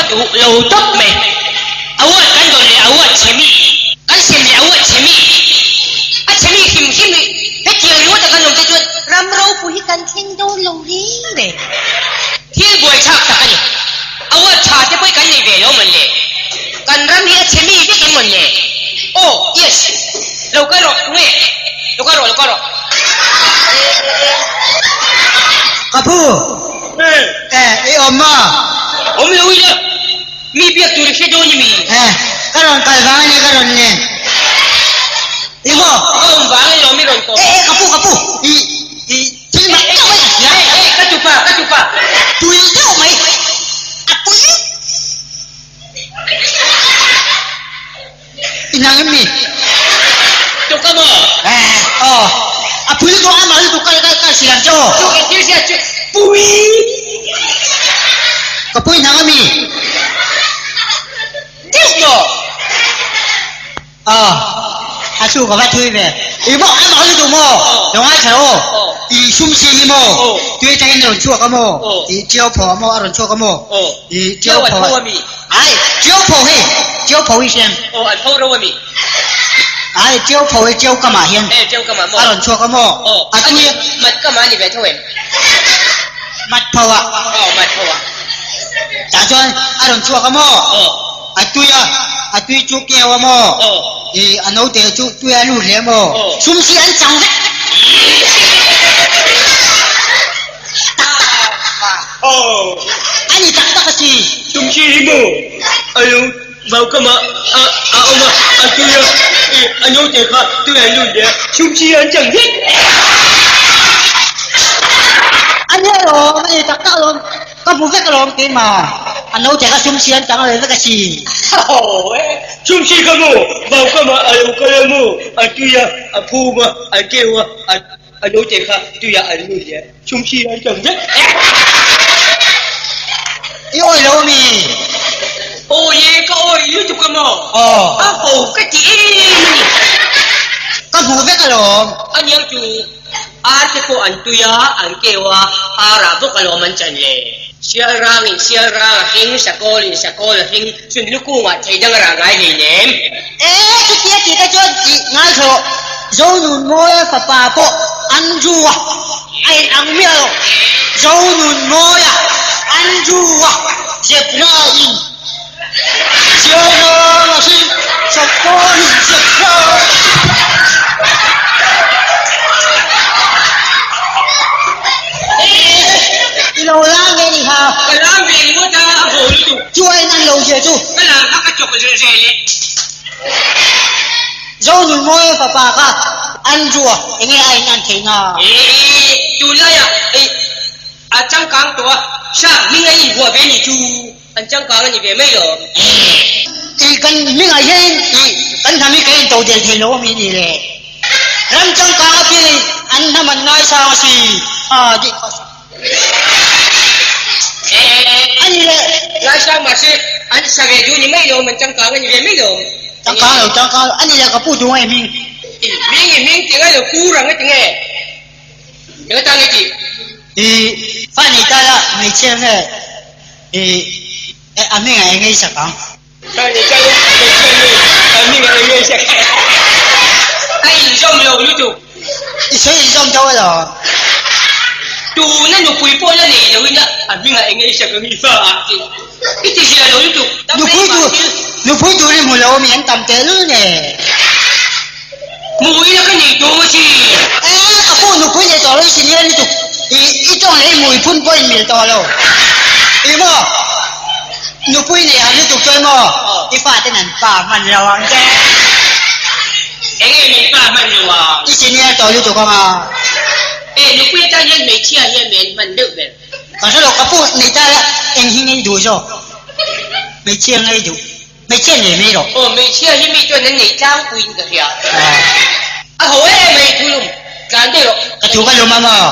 duh lo tawp mai. Award kan dawn leh award chhe mi, kan sem leh award chhe mi, a chhe mi hrim hrim hi hetiang ringawt a kan awm te chuan ram ropui hi kan thleng dawn lo reng reng. Thil buaithlak tak a ni. Award tha te pawh hi kan nei ve lo mawn le. Kan ram hi a chhe mi vek em mawn le? Aw, yes. Lo kal rawh, tunge? Lo kal rawh, lo kal rawh. Ka pu, eh, i awm maw? Awm lo ila, mi biak tur i hre dawn i mi? Eh, ka rawn kal vang a nia ka rawn len. I maw? Ka awm vang ilo mi rawn kawm. Eh, eh, ka pu, ka pu, i, i, thil mak deuh mai ka hria. Eh, eh, ka tupa, ka tupa. Tui deuh mai, a pui. I nang em mi? Tuk a maw? Eh, aw. A pui lutuk a, amah lutuk kal kal kal si ang che aw. Tuk in thil hriat chu pui. Ka pui nang a mi? Deuh maw? Aw, a chu ka va thui ve. I maw, amah lutuk maw? Lo ngaithla aw. I sum si hi maw? Tui atangin a rawn chhuak a maw? I tiau phaw a maw? A rawn chhuak a maw? I tiau phaw a. Ai, tiau phaw hi, tiau phaw hi hriam. Aw, an pho ro a mi. Ai, tiau phaw hi tiau kamah hian a rawn chhuak a maw? A tui. Mat kamah a ni ve tho em? Mat phaw ah. Aw, mat phaw ah. Tah chuan a rawn chhuak a maw? A tui a, a tui chu keu a maw? I a naute chu tui a lut leh maw? Sum si an chang vek. Tak tak. A ni tak tak a si. Sum si hi maw? A lo vau kam a, a a awm a, a tui a, i a naute kha tui a lut leh a, sum si an chang vek. A ni alawm, a ni tak tak alawm. Ka hmu vek alawm keimah, a naute kha sum siam chang a rel vek a si. Aw e, sum si ka maw, vau ka mah a lo kal a maw, a tui a, a phum a, a keu a, a naute kha tuiah an lut leh a, sum si an chang vek. I awi lo ami? Awi e, ka awi lutuk a maw? Aw. A ho ka ti em a ni. Ka hmu vek alawm. Aniang chu. Ar te pawh an tui a, an keu a, arah bawk alawm an chan le. Sial rangin sial rang a hring, sakawl in sakawl a hring, chun lukungah thei dang a rah ngai hlei nem. E, chutia tih te chuan tih ngai thlawh. Zonunmawia fapa pawh Andrew a a in ang miah lo. Zonunmawia Andrew a zebra in sial rang a hring, sakawl in zebra. I lo lang ve ni kha. Ka lang ve ringawt a, a haw lutuk. Chu a in an lo zia chu. Ka lang kha ka chawk reh reh leh. Zonunmawia fapa kha Andrew a enge a in an theih na? Ee, tunlaiah a changkang tawh a, shark hming a invuah ve ni chu. An changkang a ni ve mai lo. I kan hmingah hian i kan hnam hi kan intodel thei lo ami ni le? Ram changkang a pian in an hnam an ngaisang a si a tih kha a si. A ni le. Ngaisang mahse an sa ve duh ni mai lo, an changkang a ni ve mai lo. Changkang lo, changkang lo. A ni le ka pu duh nge hming? I hming i hming ti ngai lo, pu rang a ti nge? Eng atang nge tih? I fa nei ta la hmeichhia nge i a hming ah eng nge i sak ang? Fa nei ta la hmeichhia nge a hming ah eng nge i sak ang? A inzawm lo lutuk. I sawi inzawm deuh alawm. Tuna nupui pawh la nei lo ina a hming ah eng nge i sak ang i fa ah tih i ti zia lo lutuk. Nupui tur nupui tur i hmu lo ami an tam tehlul nge? Hmu ila ka nei tawng a si. E, ka pu nupui nei tawh lo i si lian lutuk. I i tawng leh i hmui phun pawh in mil tawh lo. I maw? Nupui nei har lutuk chuan maw? I faten an pa hman lo ang che. Enge min pa hman lo ang? I senior tawh lutuk ang a. E, nupui atan hian hmeichhia hian men hman deuh ber. Ka hre lo, ka pu nei ta la eng hi ngei duh zawk? Hmeichhia ngei duh. Hmeichhia nei mai rawh. Aw hmeichhia hi mi chuan an nei tlangpuiin ka hria. A ho em mai thu lum tlan daih rawh. Ka thu ka lum a maw?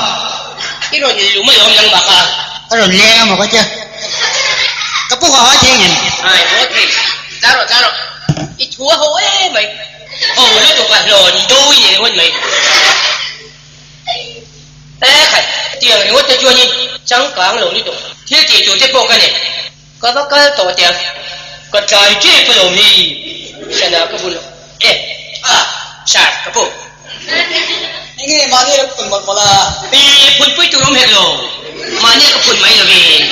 I rawn lum alawm nangmah kha. Ka rawn leng a maw ka tia. Ka pu ka haw thei ngem? Ai haw thei. Tla rawh tla rawh. I thu a ho em mai. Ho lutuk a hlawn dawi ni ringawt mai. E khai, tiang ringawt te chuanin changkang lo lutuk. Thil tih tur te pawh ka nei. Ka va kal tawh teh a, ka tlai tep alawm hi sana ka bul e a sir ka pu. Enge mahni a lo phun mawlh mawlh a? I phun pui tur awm hek lo, mahni a ka phun mai lovin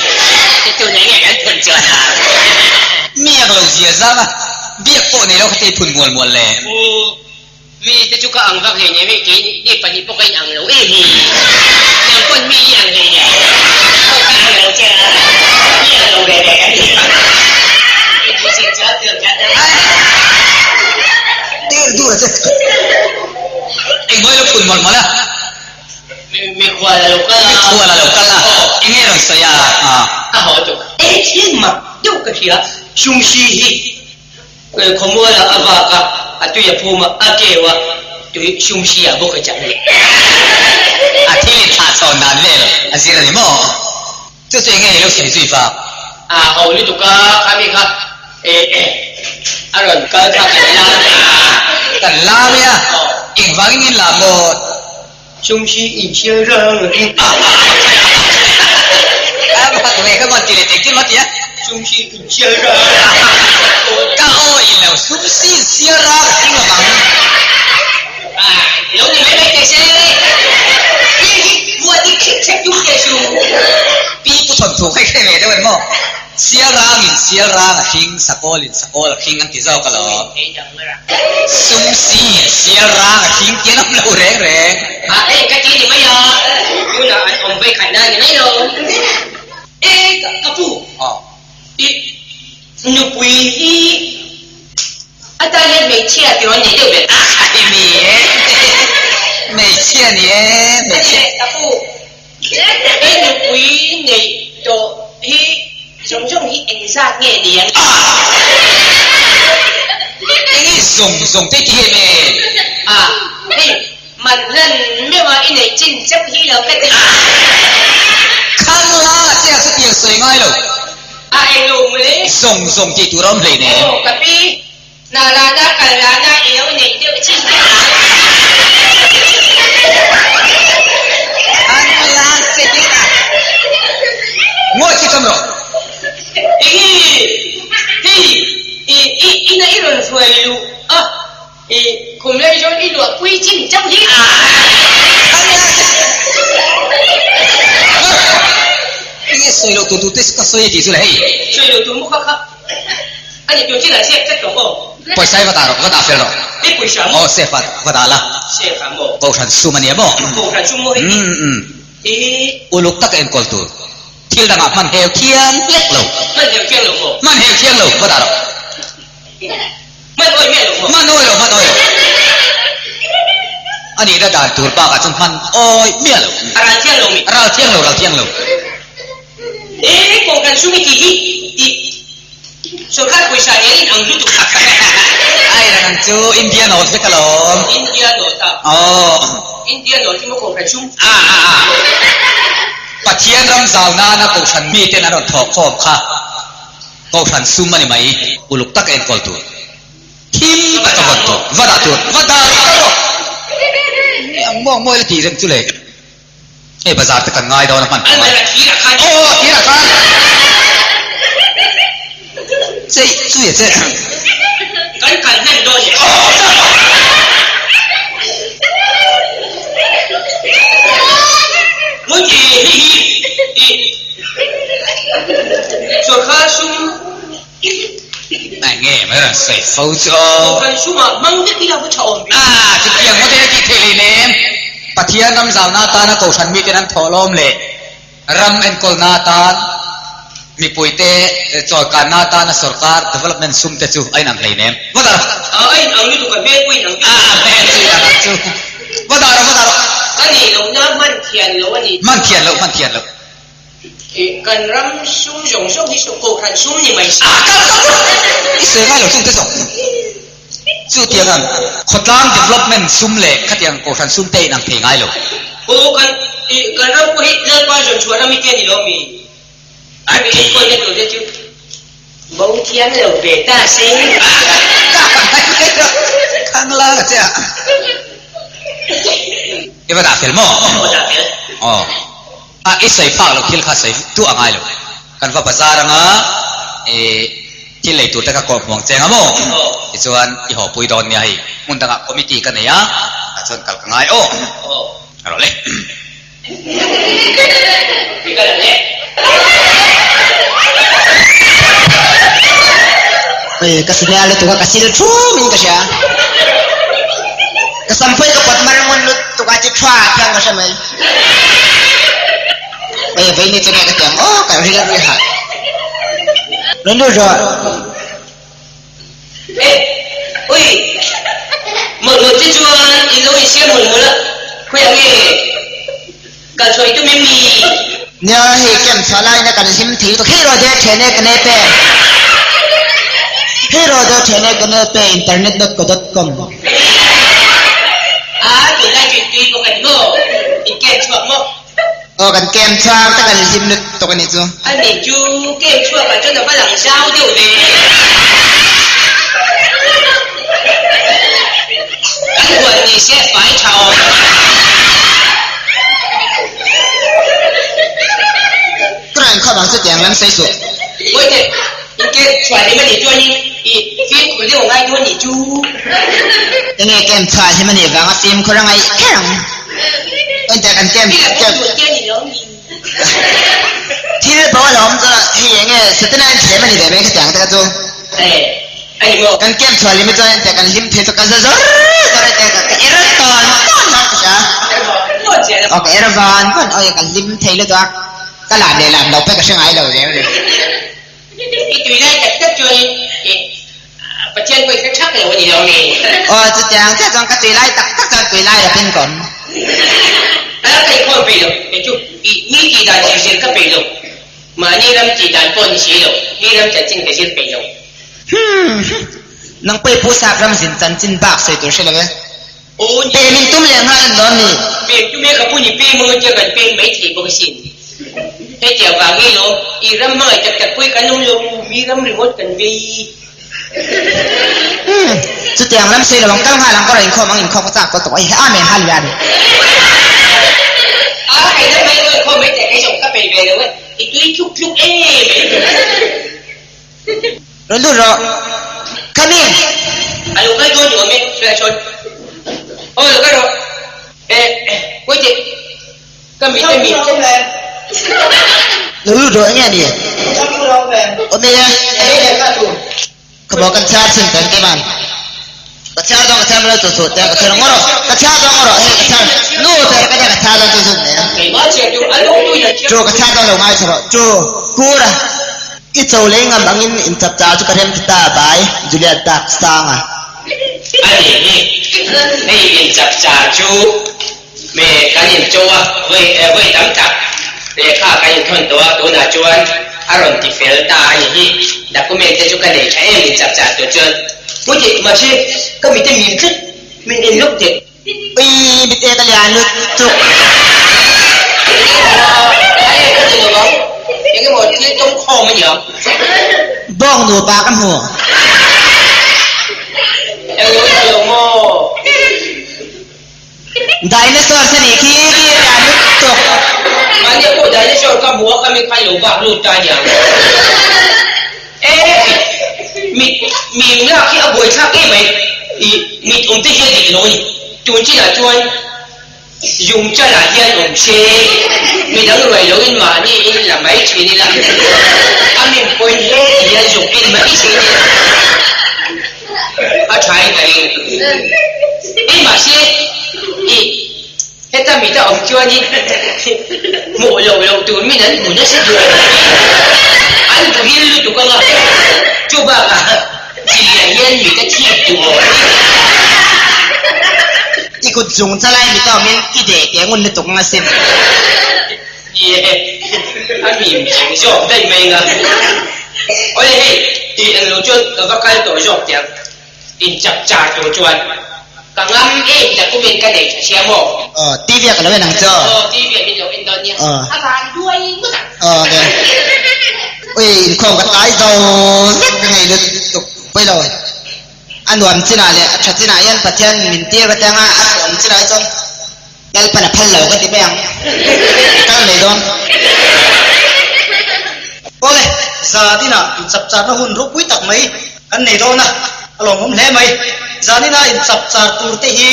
ti tun enge kan phun chuan a. Miak lo zia zang a, biak pawh nei lo kha te i phun mual mual le. Pu, mi te chu ka ang vak hlei nem e, kei ni pahnih pawh ka in ang lo em hi, nang pawn mi i ang hlei nem, pawh ka ang lo che a, mi ang lo ve ve kan ni. Tir dur a che. Engmaw i lo phun mawlh mawlh a? Mikhual a lo kal a. Mikhual a lo kal a. Enge rawn sawi a? A haw tuk. Eng thil mak deuh ka hria, Sumsi hi khawmual ah a vak a, a tui a phum a, a keu a, tui Sumsi ah bawk a chan leh. A thil in thlah chhawn dan vel a zir a ni maw? Chu chu enge i lo sawi zui vak? A ho lutuk a, kha mi kha a rawn kal kha kan lam a. Kan lam e a, engvangin in lam ngawt? Chungsi inchhiar rang in. A bak ve kha maw ti leh engtin maw ti a? Chungsi inchhiar rang. Ka aw in lo sumsi inchhiar rang a tling lovang. Lo ni mai mai teh se. Hi hi buah dik khek khek tum teh su. Pi pu thawnthu kha i hre ve deuh em maw? Sial rang in sial rang a hring, sakawl in sakawl a hring an ti zawk alawm. Sum si in sial rang a hring tih an awm lo reng reng. A hei ka ti ni mai a, tunah an awm vei khat na ni mai lo. E ka pu, i nupui hi a tan hian hmeichhia tiraw an nei deuh ber. A khai ni e, hmeichhia ni e, hmeichhia. Ka pu, I nupui neih tawh hi zawng zawng hi engzat nge ni ang? Eng i zawng zawng te ti em e? A, hei man hlan meuh a i neih chin chauh hi lo ka ti. Khang la che a chutiang sawi ngai lo. A eng lo mawle. Zawng zawng tih tur a awm hlei nen. Aw ka pi, Hna lana kal lana i lo neih deuh chin vek ang. An la che hian a ngawi chu cham rawh. Enge hei i i ina i rawn hruai luh a i khum lai zawn i luah pui chin chauh hi. An la che Enge sawi loh tur tur te ka sawi a tih chu le hei. Sawi loh tur maw kha kha. A ni tun chinah sep tlat tawh aw. Pawisa hi va dah rawh, va dah fel rawh. I pawisa maw? Aw sep va va dah la. Sep ah maw? Kohhran sum a nia maw? Kohhran sum maw hei hi? Umm umm. I. Uluk taka enkawl tur. Thil dangah hman heu thiang hlek lo. Hman heu thiang lo maw? Hman heu thiang lo, va dah rawh. Hman awi miah lo maw? Hman awi lo, hman awi lo. A nihna dan tur bakah chuan hman awi miah lo. A ral thiang lo mi? A ral thiang lo, ral thiang lo. He kohhran sum i tih hi i sorkar pawisa nen in ang lutuk. Ai rang ang chu India note vek alawm. India note a. Aw. India note hi maw kohhran sum? A a a. Pathian ram zau nana kohhran miten an rawn thawh khawm kha kohhran sum a ni mai. Uluk tak a enkawl tur. Thim tak a vawn tur. Va dah tur. Va dah rawh. Ni ang maw ang maw ila tih reng chu le. Hei bazar te kan ngai dawn a hman tawh a. Aw a thir ah khan. Chei chui a che. Kan kal hman dawn e. Ngun i hei hi i sawrkar sum. Ai nge mai rawn sawi fo chu aw. Kohhran sumah hmang vek ila va tha awm ve. A chutiang ngawt eng a tih theih leh nem. Pathian ram zauna atana Kohhran miten an thawhlawm leh ram enkawlna atan mipuite chawlkanna atana sorkar development sum te chu a inang hlei nem. Va dah rawh. A inang lutuk a hmel pawh inang lutuk. A hmel chu inang ang chu. Va dah rawh va dah rawh. Ka nih lohna hman thian loh a ni. Hman thian loh hman thian loh. Kan ram sum zawng zawng hi saw Kohhran sum ni mai si. A kal kal kal! I sawi ngai lo chung te zawng. Chutiang ang khawtlang development sum leh khatiang Kohhran sum te inang thei ngai lo. Aw kan kan ram pawh hi Lalpa zawn chhuah ram hi te a ni lo mi? A mi enkawlna tur te chu bo thiam lo ve ta se. Ka ngai mai lo. Khang la ka che a. I va dah fel maw? Aw dah fel. Aw. A, i sawi phak loh thil kha sawi duh a ngai lo. Kan va bazar anga. I thil lei tur te kha kawh hmuang cheng a maw? Tichuan i haw pui dawn nia hei. Hmun dangah committee ka nei a, tah chuan kal ka ngai aw. A rawh le. Oi, ka sinel lutuk a, ka sil thum in ka hria. Ka samphawih ka pawt mar ngun lutuk a, chi thua thiang ka hre mai. Oi, vei ni chu nge ka ti ang aw, ka ril rui hah. Rawn lut rawh. E, ui, mawlh mawlh te chuan in lo insiam mawlh mawlh a, khawiah nge kal chhuah i tum em ni? Nia, hei camp chhuah laiin a kan hlim thei lutuk, hei rawh deuh then e ka ne pe, hei rawh deuh then e ka ne pe internet dot co dot com. A, tunlai chu in tui bawk a ni maw? In camp chhuak maw? Aw kan kem chhuak tak an hlim lutuk a nih chu. A nih chu kem chhuak ah chuan a va lang zau deuh ve. Kan huan ni se fai tha awm. Tunah inkhawm ang chu tiang lam sawi suh. Mawite, in kem chhuah hlim a nih chuan in i fimkhur deuh a ngai dawn nih chu. Enge kem chhuah hlim a nih vanga fimkhur a ngaih kher ang. Ente kan kem kem thil bo a lo awm chuan hei enge Setana in thlem a ni ve mai khatiang te kha chu. Kan kem chhuah hlim hi chuan ente kan hlim thei chu ka za zawr zawr ente ka ka er tawn tawn hian ka hria. Aw ka er van van awi ka hlim thei lutuk a ka lam leh lam lo pawh ka hre ngai lo reng reng. I tui lai tak tak chuan i Pathian pawh i hre thak lo a ni lo mi? Aw chutiang chiah chuan ka tui lai tak tak chuan tui lai lovin ka awm. A ka inkhawm peih lo, kei chu i mi tih dan zir zir ka peih lo, mahni ram tih dan pawh ni si lo, mi ram chanchin ka zir peih lo. Hum hum, nang pawh i pu sap ram zin chanchin bak sawi tur hre lo e. Aw ni. Pem in tum leh nghal an lawm ni. Pem tum e ka pu ni pem ang atia kan pem mai thei bawk asin. Hetiang vang nge lawm i ram hmangaih tak tak pawh i kan awm lo mi ram ringawt kan vei. Umm chutiang ram sawi lo ang kal nghal ang ka rawn inkhawm ang inkhawm ka chak tawh tawh ai he amen hallelujah amen. A kai na mai lo inkhawm mai teh kei zawng ka peih ve lo e i tui tluk tluk em mai. Rawn lut rawh. Come in. A lo kal dawn ni awm e, hriat sawn. Aw lo kal rawh. Eh, wait teh. Ka mit a mi. Lo lut rawh enge a ni? Awm e. Ka maw kan chhiar chhin tan ke man. Ka chhiar dawn ka chhiar mai lo chu chu te ka chhiar ngawt rawh. Ka chhiar dawn ngawt rawh hei ka chhiar nu ber ka nia ka chhiar dawn chu chu ne. Chu ka chhiar dawn lo ngai chhe rawh. Chu kur a i cho lei ngam angin in chap char chu ka rem ti ta bai Juliet dak sang a. A ni hi hei in chap char chu me kan in cho a vawi vawi tam tak lehkha kan in thawn tawh a tunah chuan a rawn ti fel ta a ni hi document te chu ka nei tha em in chap char tur chuan Puti mahse ka mite mim tlat min en lawk teh. Ui mite ka lian lut chuk. A en ka ti lo ang eng emaw thil tawng khawm a niang. Bawng nupa ka hmu. Eng lo tha lo maw. Dinosaur se nih khi khi a lian lutuk. Mahni pawh dinosaur ka hmu a ka mi khan lo vak lut ta aniang. E mit mim lak hi a buaithlak em mai. I mit awm te hi a dik lo a ni. Tun chinah chuan zung chalah hian awm se midang ruai loin mahni in la mai thin ila a mim pawhin he ti hian zuk en mai thin ila. A tha in ka ring. Ei mahse i heta mita awm chuanin hmuh loh loh tur min an hmu nasa duh ang an duhil lutuk anga chu bakah chiliah hian mita thip duh awm. I kut zung chalai mita awmin i deh teh ngun lutuk anga sin. Ni e, a mim cheng zawk daih mai nga. Awle hei, tih eng lo chuan ka va kal tawh zawk teh ang. In chak char tur chuan ka ngam em document ka nei tha sia maw? Aw, TV ah ka lo en ang chu. Aw, TV ah min lo en dawn nia. Aw. A van duai ngawt ang. Aw, ok. Ui, inkhawm ka tlai zo vek ka ngei lutuk pawi lo. A nuam chinah leh a tha chinah hian Pathian min tir ka ti anga a hreawm chinah hi chuan Lalpan a phal lo ka ti mai ang. Ka kal mai dawn. Awle, Zaninah inchapcharna hun ropui tak mai kan nei dawn a, a lawmawm hle mai. Zanina inchapchar tur te hi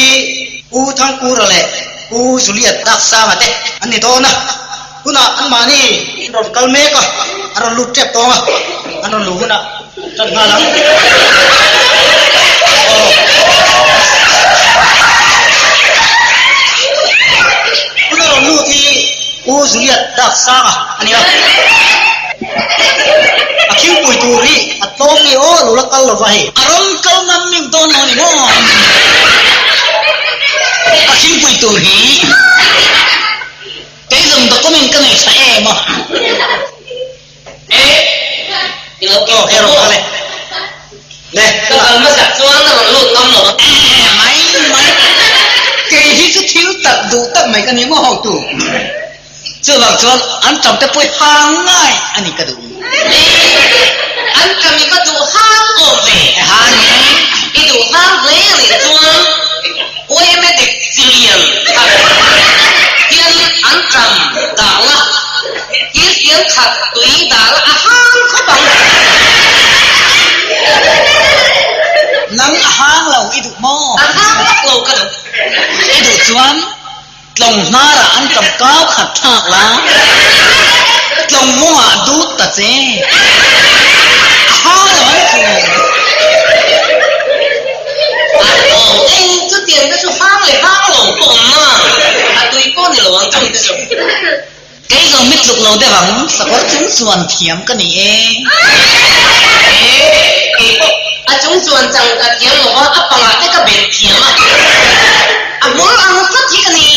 Pu Thangkura leh Pu Juliet Daksanga te an ni dawn a, tunah anmahni an rawn kal mek a, an rawn lut tep tawng a, an rawn luh hunah tan nghal ang. Aw. Tuna rawn lut hi Pu Juliet Daksanga a ni a. A khingpui tur hi a tlawm nge aw lo la kal lova hei. A rawn kal ngam meuh dawn lo ni maw? A khingpui tur hi kei zawng document ka nei tha em a. E, i lo Aw, hei rawn kal e. Le, Ka kal hmasak chuan a rawn lut ngam lo a. E, mai mai. Kei hi chu thil tak duh tak mai ka ni maw hotu. Chuvang chuan an tam te pawh i hang ngai a ni ka duh. E, an tam i va duh hang awm ve. E hang e. I duh hang hle a nih chuan YMA dik chi lian khat hian an tam dah la, thirfian khat tui dah la a hang khawp ang. Nang a hang lo i duh maw? A hang vak lo ka duh. I duh chuan Tlawng hnarah an tam kau khat thlak la, tlawng mawngah dut ta che. A hang lo an chu. A aw eng chutiang te chu hang leh hang lo pawh awm na, a tui pawh ni lo ang chung te chu. Kei zawng mi tluk lo deuh ang, sakawr chung chuan thiam ka ni e. E, kei pawh a chung chuan chang ka thiam lo va, a pangah te ka bet thiam a, a hmul ang tlat hi ka ni.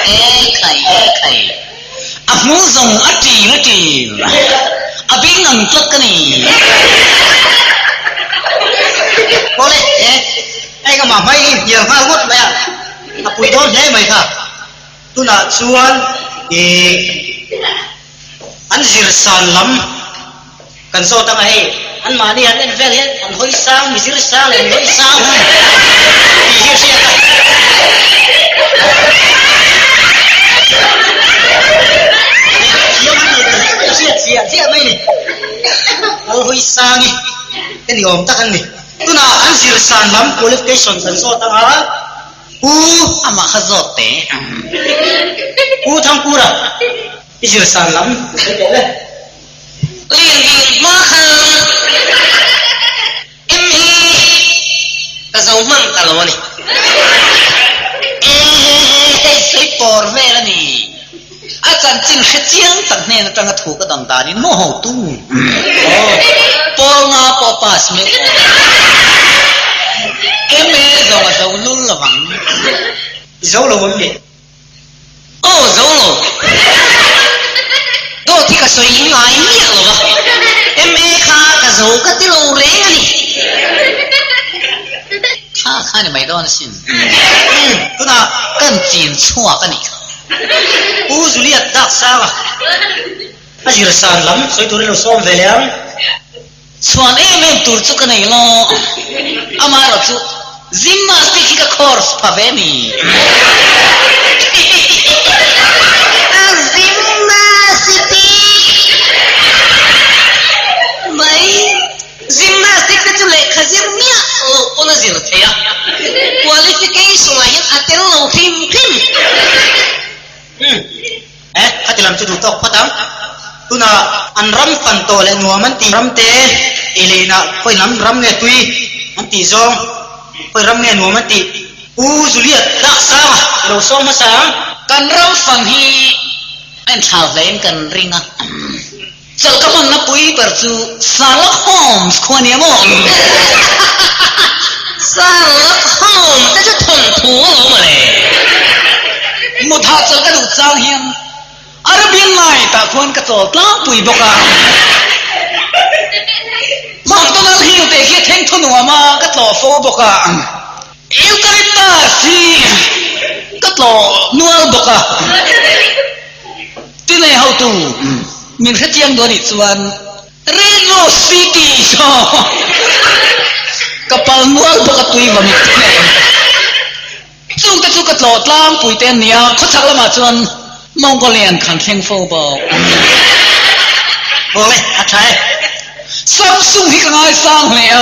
E khai, e khai, a hmul zawng a ṭil a ṭil, a bing ang tlat ka ni. Awle, e, engemaw hmai hi hnial nghal ngawt mai a, a pui dawn hle mai kha. Tunah chuan ih an zir san lam kan zawt anga hei anmahni han en vel hian an hawi sang mi zir sang leh mi hawi sang tih hi a hriat a. Thiam an nei ta hle mai a hriat chiah chiah mai a ni. Kal hawi sang i te ni awm tak an ni. Tunah an zir san lam qualification kan zawt anga. Pu amah kha zawt teh. Pu Thangkura, i zir san lam i sawi teh le. Lin ding hma khan ME ka zo hman ta lo a ni. Hei sawi pawr vel a ni. A chanchin hre chiang tak hnen atanga thu ka dang danin maw hotu? Pawl nga pawh pass meuh awm. MA zawng a zo lul lo ang. I zo lo awm ni? Aw zo lo. Dawt hi ka sawi ngai miah lo va. MA kha ka zo ka ti lo reng a ni. Kha kha ni mai dawn asin. Tunah kan chin chhuak a nih kha. Pu Juliet Daksanga a zir san lam sawi turin lo sawm ve leh ang. Chhuan em em tur chu ka nei lo, amaherawh chu gymnastic hi ka course pha ve ni. Gymnastic mai. Gymnastic te chu lehkha zir miah loh pawn a zir thei a, qualification ah hian a tel lo hrim hrim. Umm, e, khati lam chu duh tawk phawt ang. Tunah an ram fan tawh leh nuam an tih ram te ei leh inah khawi lam ram nge tui an tih zawng, khawi ram nge nuam an tih. U Juliet, dak sang a, i lo sawm hmasa ang. Kan ram fan hi a inthlau hlein kan ring a. Chawlh ka hmanna pui ber chu Sherlock Holmes khu a nia maw? Sherlock Holmes te chu thawnthu a lo mawle. Mut hahchawlh ka duh chang hian Arabian Night ah khuan ka chawl tlangpui bawk a. McDonald Hill teh khi a thleng thu nuam a, ka tlawh fo bawk a. Eucalyptus hi ka tlawh nual bawk a. Tinei hotu min hrechiang duh anih chuan Red Rose City saw ka pal nual bawk a tui va mit nen. Chungte chu ka tlawh tlangpui te an ni a, khawchhak lamah chuan Mongolian khan thleng fo bawk. Awle, a tha e. Samsung hi ka ngaisang hle a,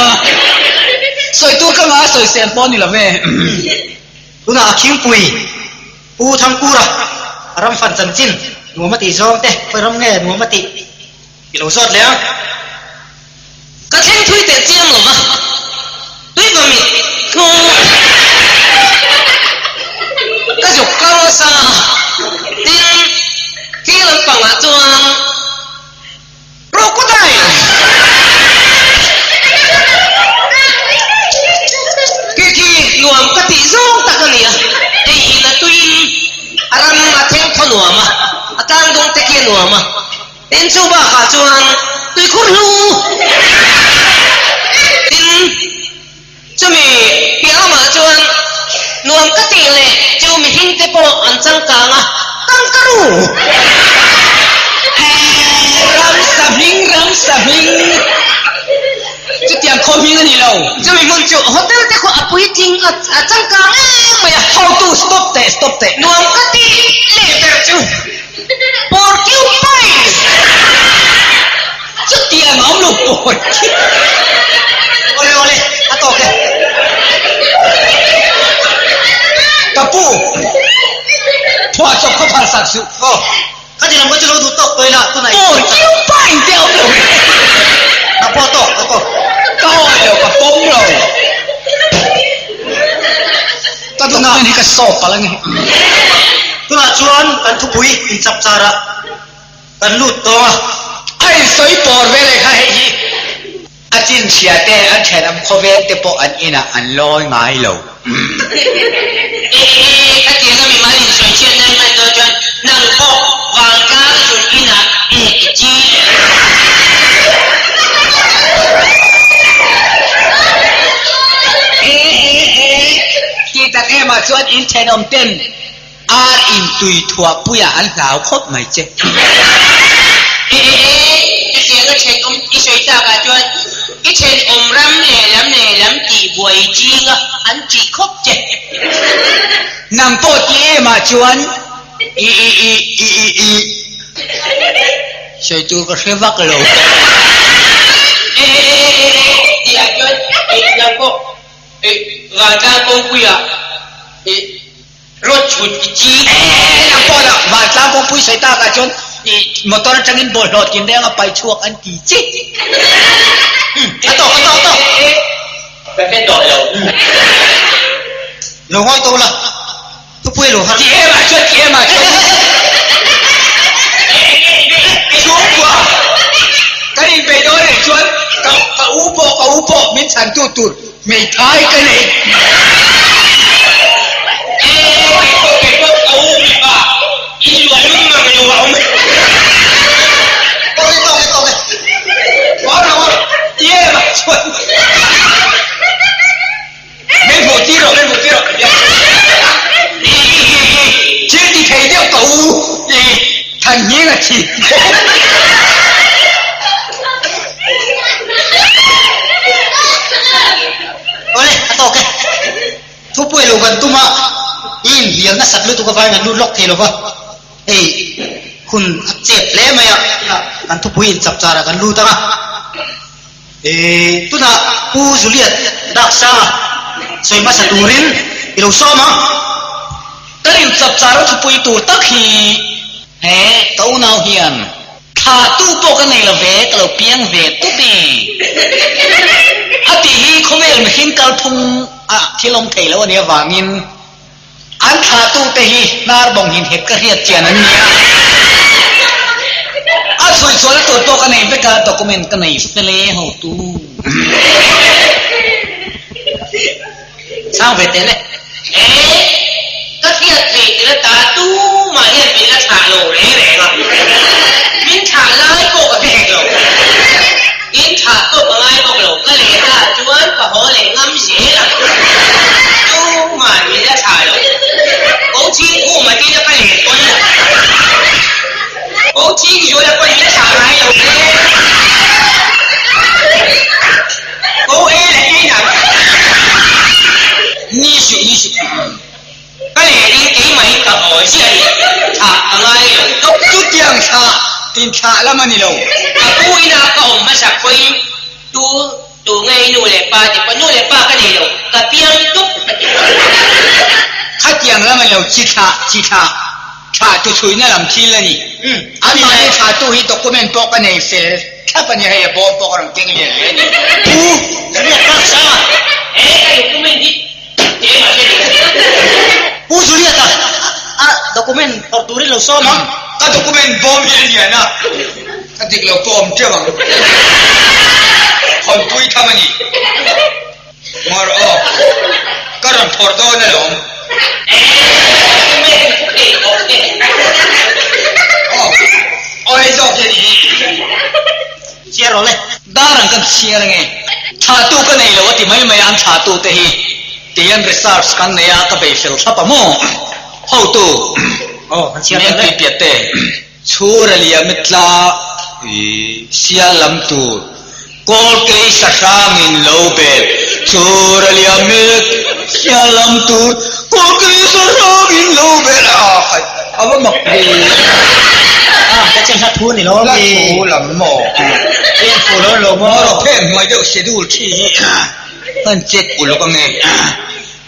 sawi tur ka ngai sawisel pawh a ni lo ve. Tunah a khingpui Pu Thangkura ram fan chanchin nuam a tih zawng te khawi ram nge nuam a tih i lo zawt leh ang. Ka thleng thui teh chiang lo va, tui va mit thu ka zuk kal nasa a, tin thil lampangah chuan Crocodile! Khi khi nuam ka tih zawng tak a ni a, hei in a tuiin a ram a theng thaw nuam a, a tlang dawng te khi a nuam a, tin chu bakah chuan tuikhur hlu tin chumi piah lamah chuan nuam ka tih leh chu mihring te pawh an changkang a, kangaroo! Ramsa hming, ramsa hming. Chutiang khaw hming a ni lo. Chumi hmun chu hotel te khaw a puitling a, a changkang em mai a. Hotu, stop teh, stop teh. Nuam ka tih leh ber chu porcupine! Chutiang a awm lo porcupine. Awle awle, a tawk e. Ka pu, phuahchawp khaw phal sak suh. Aw. Ka ti lam ka chu lo duh tawk tawh ila tunah i Porcupine te a awm lo ve. Ka pawh tawk ka tawk. Ka awi lo ka pawm lo. Ka document hi ka sawp palh ange. Tunah chuan kan thupui inchap charah kan lut tawng a. A insawi pawr ve leh kha hei hi a chinchhia te an thenawm khawvel te pawh an inah an lawi ngai lo. E e ka tiang a mimal insawi chhiat nan hman dawn chuan nang pawh vantlang zun inah e i chi. E e e tih tak em ah chuan in thenawm ten Ar in tui thuah puiah an hlau khawp mai che. E e e, hetiang a thenawm i sawi tak ah chuan i thenawm ram lehlam lehlam tih buai ching a an tih khawp che. Nang pawh ti em ah chuan i i i i i i sawi tur ka hre vak lo. E e e e e tih ah chuan i nang pawh i vantlang kawngpuiah i. Road chhut i chi. E nang pawh lah vantlang kawngpui sawi tak ah chuan i motor atangin bawlhhlawh tin reng a pai chhuak an ti chi. A tawk a tawk a tawk. Ka hre tawh lo. Lo ngawi tawh la. Thupui lo har. Ti em ah chuan ti em ah chuan. Chhungkua kan inbeih dawn anih chuan ka ka u pawh ka u pawh min chhantu tur Hmeithai ka nei. Thil ti thei deuh ka u i Thanhning a thi. Awle, a tawk e. Thupui lo kan tum a, i inhliam nasat lutuk avangin kan lut lawk thei lo va. Hei, hun a chep hle mai a, kan thupui inchap charah kan lut ang a. E, tunah Pu Juliet Daksanga sawi hmasa turin i lo sawm ang. Kan inchap char a thupui tur tak hi he ka unau hian Thla tu pawh ka nei lo ve, ka lo piang ve tup e. A tih hi khawvel mihring kalphung a thil awm thei lo a nih avangin an thla tu te hi hnar bawng hin het ka hriat chian an ni a. A chhui chhuahna tur pawh ka nei vek a, document ka nei fel e hotu. Chhang ve teh le. E, ka hriat theih tir ata tumah hian min la thlah lo reng reng a, min thlah lai pawh ka hre hek lo. In thlah pawh ka ngai bawk lo, ka leh ta chuan ka haw leh ngam zel ang. Tumah min la thlah lo. Ko chhing khum a tina ka let pawn lo. Ko chhing zuala pawn min la thlah ngai lo e. Ko e leh ei nang. Ni suh ni suh. Ka leh ding keimah in ka haw ziah a ni. Thlah ka ngai lo tawp. Chutiang thlah Inthlah lam a ni lo. Ka pu ina ka awm hmasak pawhin tu tu nge i nu leh pa ti pawh nu leh pa ka nei lo, ka piang tuk ka ti. Khatiang lam a ni lo, chi thlah, chi thlah, thlah tu chhuina lam thil a ni. Anmahni thlahtu hi document pawh ka nei fel thlap a ni, hei a bawm pawh ka rawn keng lian hle a ni. Pu Juliet Karsanga. He ka document hi Pu Juliet-a a document phawrh turin lo sawm ang. Ka document bawm hi a lian a, ka dik lo pawh awm teuh ang. Hawnpui tham a ni. Ngawr aw, ka rawn phawrh dawn alawm. Aw, aw hei zawk hi a ni hi. Chhiar rawh le. Dar ang kan chhiar ange. Thlahtu ka nei lo a ti mai mai a, an thlahtu te hi tihian research kan nei a, ka bei fel thlap a maw? Hotu, Mian Pipiat te, Chhur a liam i tla i sial lam tur, Kawl kei sa hrang in lo bel, Chhur a liam i sial lam tur, Kawl kei sa hrang in lo bel a, a va mak ve. A, ka che hla thu ni lo mi. Hla thu lam maw? Eng fu lo lo maw? Maw phen hnuai deuh schedule thi hi kan check uluk ange.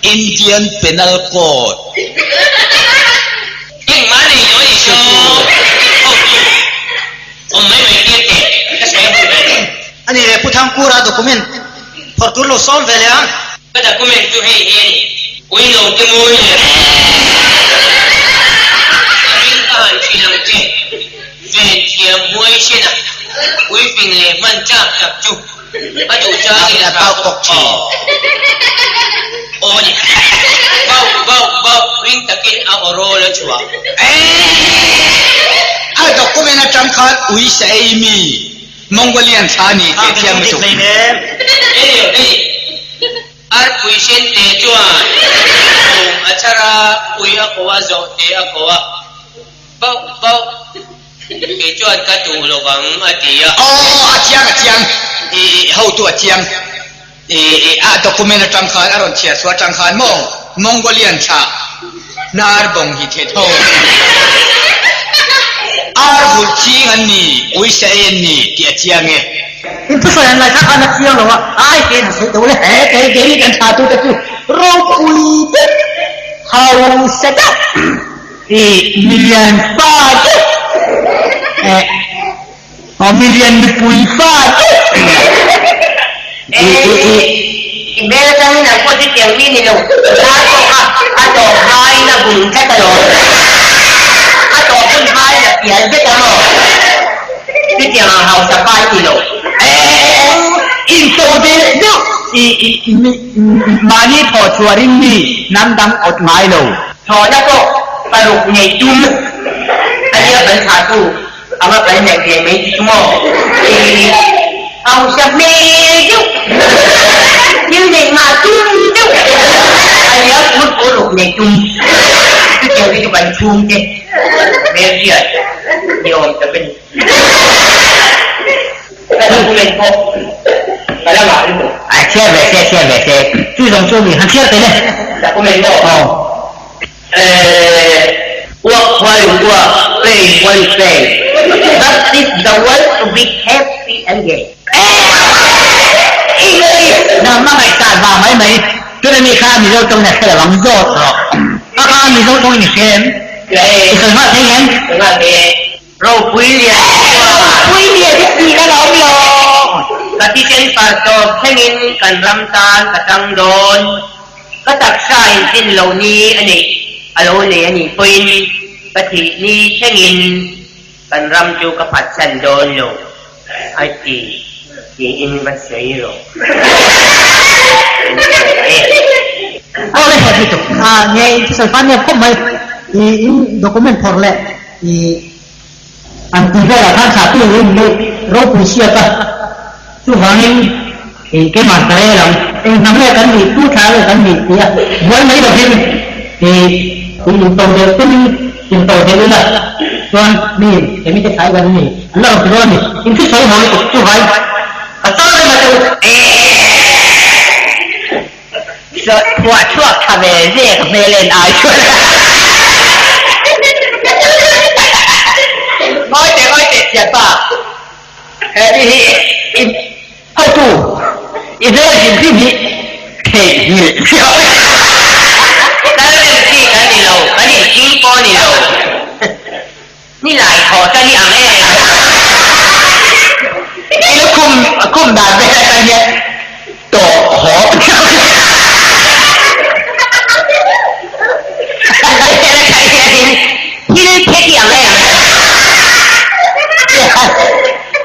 Indian Penal Code. Engmah nei lo a ni chu. Hotu awm mai mai tir teh ka sawi a hmu ve. Ani leh Pu Thangkura document phawrh tur lo sawm ve leh ang. Ka document chu hei hi a ni. Ui lo te mawi leh a ring ka han thin ang che. Ven thiam huai hriat a ui fing leh hman chak tak chu a duh changin a thah bawk thin. Aw ni. Bauh bauh bauh ring takin a aw rawl a chhuah. A document atang khan ui sa ei mi Mongolian thla ni tih thiam lutuk. Eng hei Arpui sen te chuan bawng a chhar a, ui a ko a, zawh te a ko a, bauh bauh kei chuan ka duh lo vang a ti a. Aw a chiang a chiang i hotu a chiang i a document atang khan a rawn chhiar chhuah atang khan maw Mongolian thlah hnar bawng hi the tho ar vulh ching an ni ui sa ei an ni tih a chiang e. In thusawi an ngaithla khan a chiang lo a, ai keiin han sawi deuh le. He kei keini kan thlah tute chu ropui deuh, hausa deuh, i milian fa deuh, eh, aw milian nupui fa deuh, i, i, i. I hmel atangin an pawh chu tiang mi ni lo, lar pawh kha a tawp hmain a bung tlat alawm. A tawp hun hmain a pial vek ang aw. Chutiang ang hausa pa i ni lo. Into deuh deuh i mahni thawh chhuarin mi hnam dang awt ngai lo. Thawhna pawh paruk nei tum a nia kan thlahtu anga kan neih ve mai chu chu maw? Hausa hmel deuh, thil neih ngah tum deuh a nia pur paruk nei tum. Chutiang te chu kan chhungte hmelhriat ni awm tak a ni. Ka document pawh ka la ngah lutuk. A chhiar ve se, chhiar ve se. Chu zawng chu mi han chhiar tel e. Document maw? Aw. Eh, work while you work, play while you play. That is the way to be happy and gay. Eh! English! Nangmah ngaihsan vang mai mai. Tuna mi kha Mizo tawngin a hre lo ang zawt rawh. A kha Mizo tawngin i hre em? I sawi nghal thei em? Sawi nghal thei e. Ropui lian chuan. Ropui lian hi tih a awm lo. Ka thisen par tawp thlengin kan ram tan ka tang dawn. Ka taksa in tlin lo ni a neih a lo nei a nih pawhin ka thih ni thlengin kan ram chu ka phatsan dawn lo a ti tiin va sawi rawh. Aw le he lutuk. A nge in thusawi khan nep khawp mai. I in document phawrh leh I an tih velah khan thlah tu in neih ropui siak a, chuvangin i keimah ka rel ang, eng hnam nge kan nih, tu thlah nge kan nih tih a buai mai lovin i i into deuh tumin into deuh ila chuan mi he mite thlai kan ni an la rawn ti dawn a ni, in thusawi haw lutuk chuvai ka tal reng a che u. Chhuah chhuak tha ve ve ka hmel en ai chuan. Ngawi teh ngawi teh. Kal reng chi kan ni lo, kan inching pawh a ni lo. Ni lai thaw ta ni ang e. I lukhum khum dan vel atang hian tawh hawp Vel atang hianin thil phe ti ang e.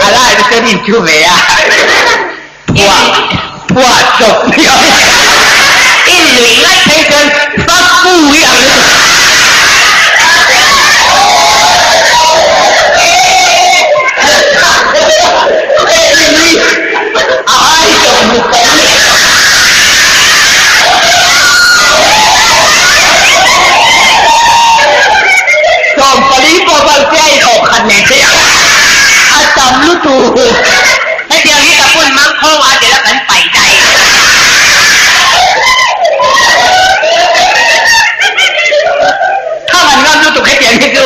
A lai te chuan inchu ve a. Phuah phuah chawp I nuih ngaih phei chuan Faku i ang lutuk. A ai chawp muk ka ni. 14 pawh bal che a in awk khat nen che a tam lutuk. Hetiang hi ka phun mang khawng a tel a kan paih daih. Thang an ngam lutuk hetiang hi chu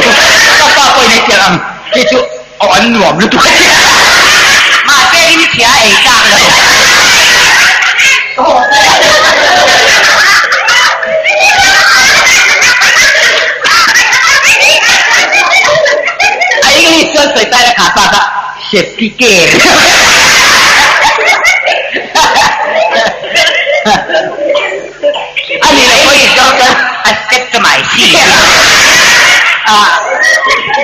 ka pa pawhin hetiang ang hi chu aw an nuam lutuk hetiang. Mahse in chhia ei tlak lo. A English chuan sawi tai la kha pa kha. Safety care. A ni lo pawhin doctor a step ta mai si.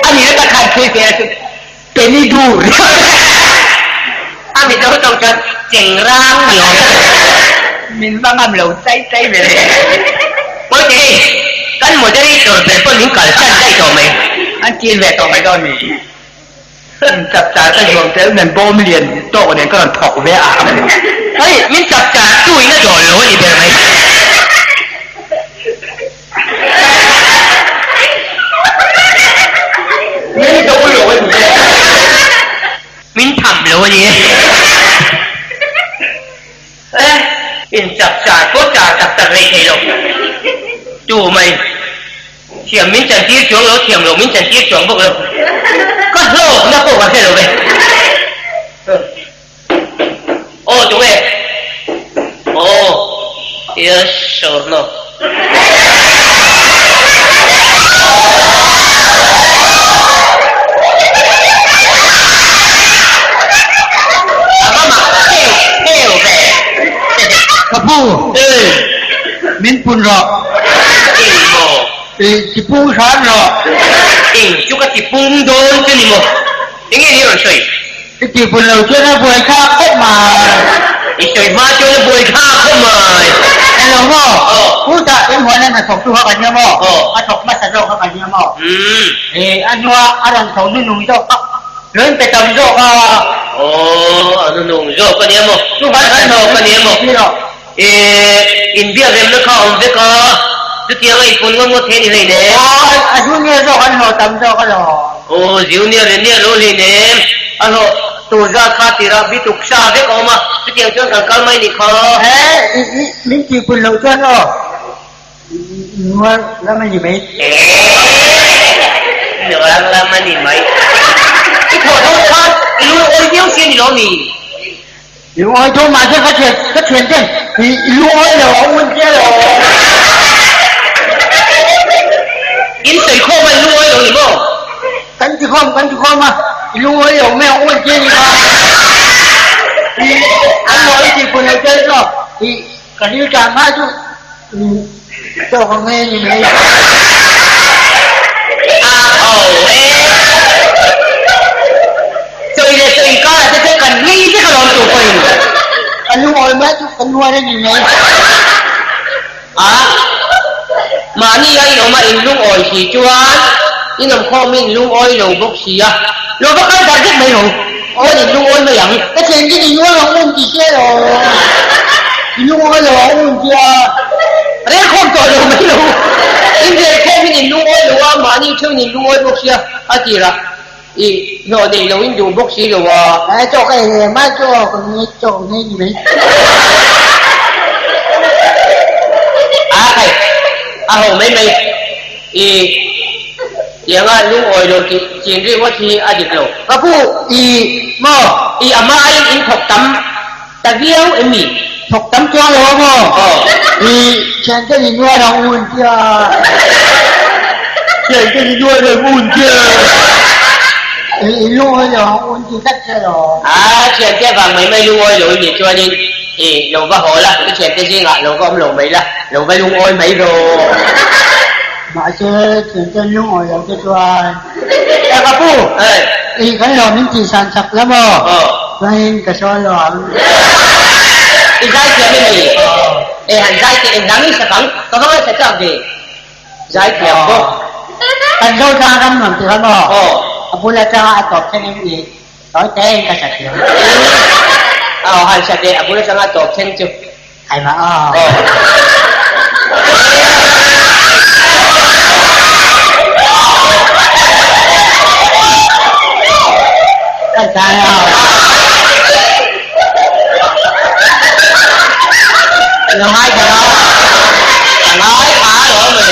A ni na takhan thui fe chu penny dur. A mizo tawng chuan chengrang ni awm tak. Min va ngam lo chai chai ve le. Pawi te hei kan moderator ber pawh min kalsan daih tawh mai. An chin ve tawh mai dawn ni. Min chap char ka zuam tel nen bawm lian tawk nen ka rawn thawk ve a. Hei, min chap char tu in a dawl lo a ni ber mai. Min do lo a ni e. Min tham lo a ni e. E, in chap char pawh char tak tak rei thei lo. Tu mai. Thiam min chantir chuang lo, thiam lo min chantir chuang bawk lo. Ka hlawkna pawh ka hre lo ve. Aw tunge? Aw, yes or no? A va mak theu theu ve. Ka pu, min pun rawh. Eng maw? I ti pung hram rawh. Eng chu ka ti pung dawn che ni maw? Enge ni rawn sawi? I ti pun lo chuan a buai thlak khawp mai. I sawi hma chuan a buai thlak khawp mai. Eng lo maw? Hutah enghuan a hnathawk tu kha ka nia maw? A thawk hmasa zawk kha ka nia maw? A hnua a rawn tho hnunung zawk kha lo in pe tam zawk a. Aw, a hnunung zawk a nia maw? Chuvang a thawk a nia maw? Eh, inbiak remna kha a awm vek a, chutiang a inpun ngawt ngawt thei a ni hleinem. Aw, a junior zawk an hlawh tam zawk alawm. Aw, junior leh nia lo hleinem, a hlawh tur zat kha tirah bituk sa vek a awm a, chutiang chuan kan kal mai nih kha. Eh, i, i, min tihpun loh chuan aw, nuar lam a ni mai. Eh, nuar lam a ni mai. I thawh dawn khan i lu awi viau si a ni lo mi? Lungawi chu mahse ka thian ka thian ten i lungawi lo a un chiah lo. In sawi khawm a i lungawi lo ni maw? Kan ti khawm kan ti khawm a i lungawi lo mai ang un chiah ni kha. I an maw i tih pun lo chiah chu i ka ril tang hma chu chaw ka nghei ni mai. A ho e. Chawi leh chaw inkarah te chuan kan ngei vek alawm tur pawhin. Ka lungawi mai chu ka nuar a ni mai. A, mahni a inawm a in lungawi si chuan inawmkhawm in lungawi lo bawk si a, lo va kal darh vek mai lo. Aw in lungawi mai ang. Ka thian chin i nuar ang un ti che lo. I lungawi lo ang un tia. Rel khawm tawh lo mai lo. In rel khawm in in lungawi lo a, mahni theuh in in lungawi bawk sia a tirah i hlawh neih lo in duh bawk si lo a. Ai chaw ka ei ve mai chu aw ka ngai chaw ka ngai ni mai. A khai a ho mai mai i tianga lungawi lo tih chin ringawt hi a dik lo. Ka pu i maw? I a hma aiin in thawk tam ta viau em mi? Thawk tam chuang lo a maw? I thiante ni nuai ang u an tia. Thiante ni nuai ang u an tia. I lungawi lo ang u an ti tlat che lo. A thiante vang mai mai lungawi lo i nih chuanin i lo va haw la, i thiante zingah lo va awm lo mai la, lo va lungawi mai rawh. Mahse thiante lungawi lo te chuan E ka pu, i kan lo min tihsan chak la maw? Chuanin ka sawi lo ang. I zai thiam em ni? E han zai teh engvang in sak ang? Ka va ngaihthla chak ve. Zai thiam bawk. Kan zo tlang ram nuam ti kha maw? A bul atanga a tawp thleng em ni? Sawi teh in ka sa thiam. Aw han sa teh a bul atanga a tawp thleng chu. Ai mah aw. Kan sai aw. Lo ngai ta lo. Ka ngai pha lo mawle.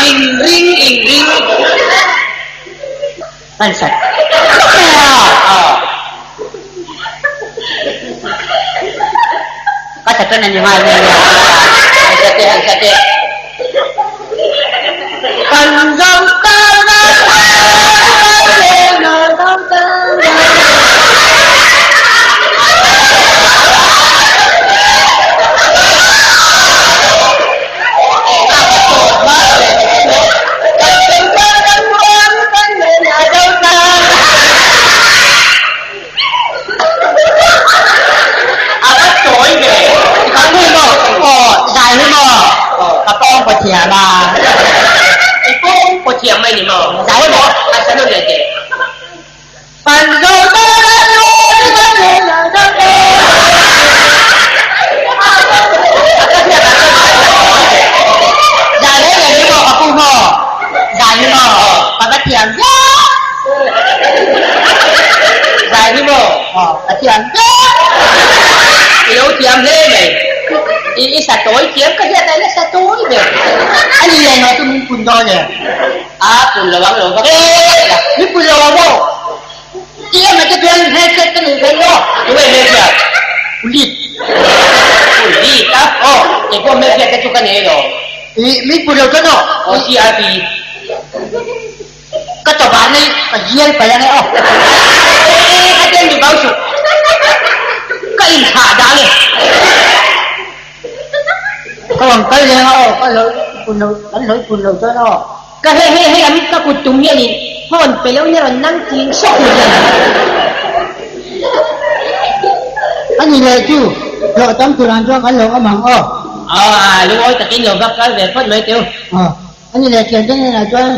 In ring in ring. Kan sat. Ka sat chuan a ni ngai mai a. Han sat teh han sat teh. Kan zo ta na kan le na zo ta na. A va tawi ve. Ka nu maw? Aw, zai hi maw? Ka pawng paw thiam a. I pawng paw thiam mai ni maw? Zai hi maw? A sa nawn leh teh. Kan zo ta kan lu kan le na zo ta. Zai le le hi maw ka pu maw? Zai hi maw? Ka va thiam viau. Zai hi maw? Aw, ka thiam viau. I lo thiam hle mai. I i sa tawi thiam ka hriat a, i la sa tawi ve. A ni leh ngaih chu min pun dawn e. A pun lo ang lo vak e la. Min pun lo ang maw? Ti em te chuan hmelchhiat ka nei ve lo. Tu nge hmelchhiat? Ulit. Ulit a? Aw, kei pawh hmelchhiat te chu ka nei lo. I min pun lo chuan aw. Aw CRP. Ka chawhah nei ka zial palh ang e aw. E kha ten mi bau suh. Ka inthlah dang e. Ka rawn kal leng a aw, ka hlawih pun lo, kan hlawih pun lo chuan aw. Ka he he hei am ka kut tum hian in phone pe lo in a rawn nang ching sawk mai hian. A ni leh chu, hlawh tam tur ang chuan kan lo awm ang aw. Aw a lungawi takin lo va kal ve phawt mai teu. Aw, a ni leh thiante hnenah chuan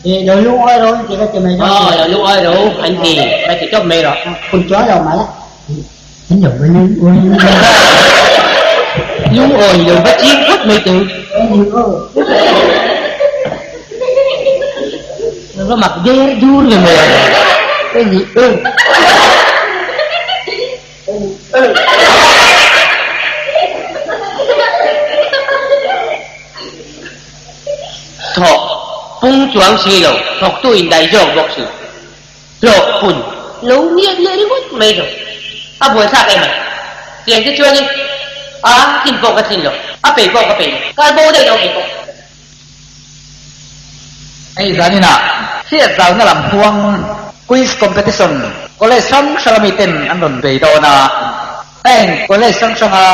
eh lo lungawi ro an ti ka ti mai dawn. Aw, lo lungawi ro an ti, ka ti tawp mai rawh. Phun chuang lo mah la. An lo va lungawi Lungawi lo va ching phawt mai teu. Lo va mak der dur ve mai. Thawk pung chuang si lo, thawktu indaih zawk bawk si. Hlawh pun lo ngiat leh ringawt mai lo. A buaithlak em ai. Tiang te chuanin a tlin pawh ka tlin lo, a pei pawh ka pei lo, kal bo daih lo kei pawh. Hei zaninah hriat zauna lam huang Quiz Competition College hrang hrang ami ten an rawn bei dawn a, heng College hrang hranga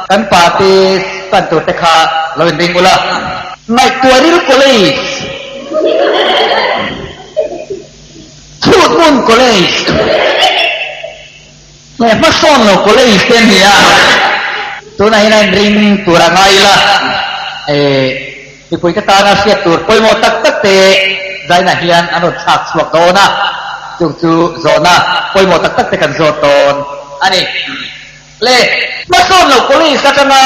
kan party pan tur te kha lo inring ula. Ngaihtuahril College. Chhutmun College leh hmasawn lo College te an ni a, tunah hian a inring tur a ngai ila, mipuite tana hriat tur pawimawh tak tak te zainah hian an rawn thlak chhuak dawn a, chung chu zawhna pawimawh tak tak te kan zawt dawn a ni. Le hmasawn lo College atanga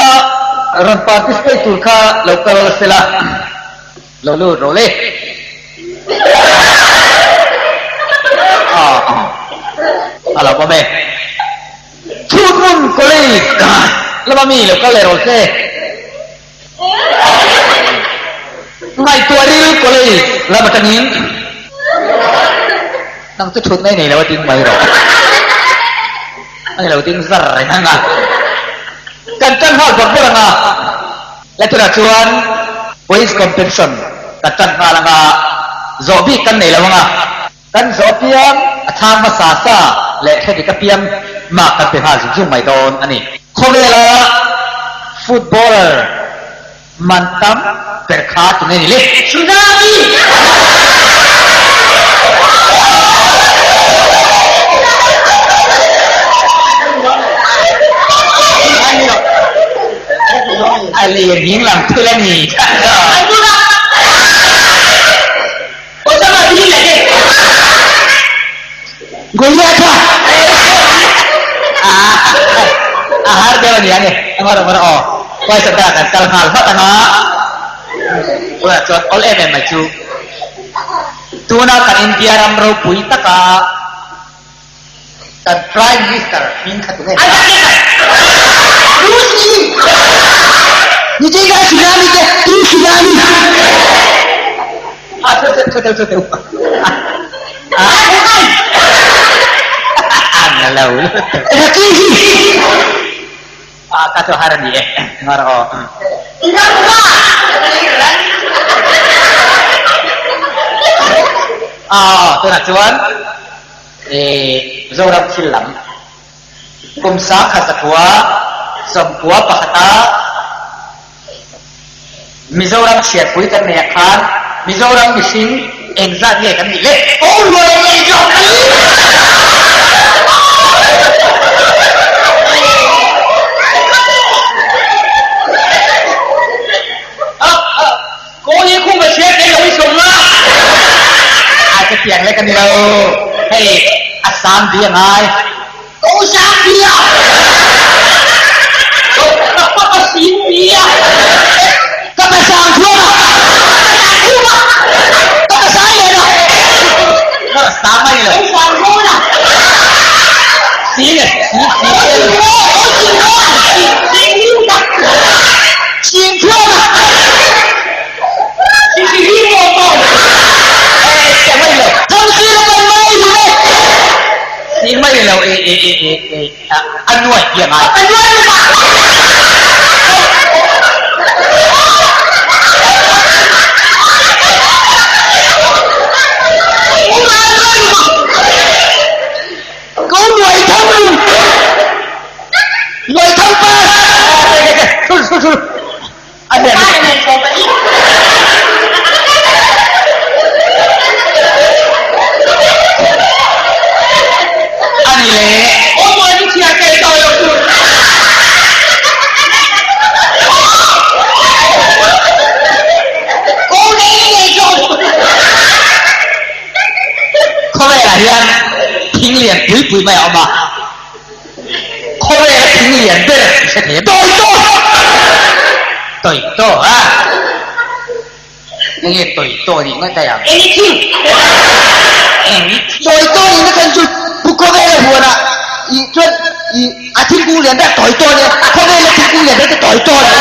rawn participate tur kha lo kal sela. Lo lut rawh le. A lo awm e. Chhutmun College lama mi lo kal leh rawh se. Ngaihtuah ril College lam atangin. Nang chu thutna i nei lo a ding mai rawh. A ni lo ding zar reng ang a. Kan tan nghal bawrh bawrh ang a. Le tunah chuan quiz competition kan tan nghal ang a, zawh bik kan nei lo ang a. Kan zawh apiang a chhang hmasa sa leh hre dik apiang mark kan pe nghal zung zung mai dawn a ni. Khawvela footballer man tam ber kha tunge ni le? Tsunami! A lir hing lam thil a ni. Osama bin Laden. Goliatha. A har deuh a ni ang e. Engmah rawh aw. Huaisa taka kan kal nghal vat ang a. Tunah chuan awl em em mai chu. Tuna kan India ram ropui taka kan Prime Minister hming kha tunge ni a? Bruce Lee! Ni chei kha tsunami te, tu tsunami! Ah, thu thu thu thu thu. Ah, ang lo lutuk. Rakesh! Ah, ka chu har a ni e. Ngar aw. Ah, tunah chuan Zoram thil lam kum 1949 a Mizoram chhiatpui kan nei ah khan Mizoram mihring engzat nge kan nih le? Aw luai ngei zawk a ni. Kawi khum a chhiat nei lo i sawm a. A ka tiang lek a ni lo. Hei a sang bi a ngai. Ko sang bi a. Ko ka pa ka sing bi a. Ka pa sang thuam a. Ka sang khum a. Ka pa sang len a. Ka sang mai lo. Ko sang rawn a. Sing a sing sing. Ko sing rawn ko sing rawn. Sing hing a. Sing thuam a. Sing mai lo e e e e e a nuai ti a ngai. A nuai lutuk a. Ko nuai thang lung. Nuai thang pa. Thu thu thu. A hliah lutuk. A ni le. Khawvelah hian thing lian pui pui mai a awm a. Khawvel a thing lian ber i hre thei a. Tawi tawi! Tawi tawi a! Enge tawi tawi nih ngawt daih ang? Anything! Anything! Tawi tawi nih na khan chu pu khawvel a huan ah i chuan i a thingkung lian ber tawi tawi a, khawvel a thingkung lian ber chu tawi tawi a.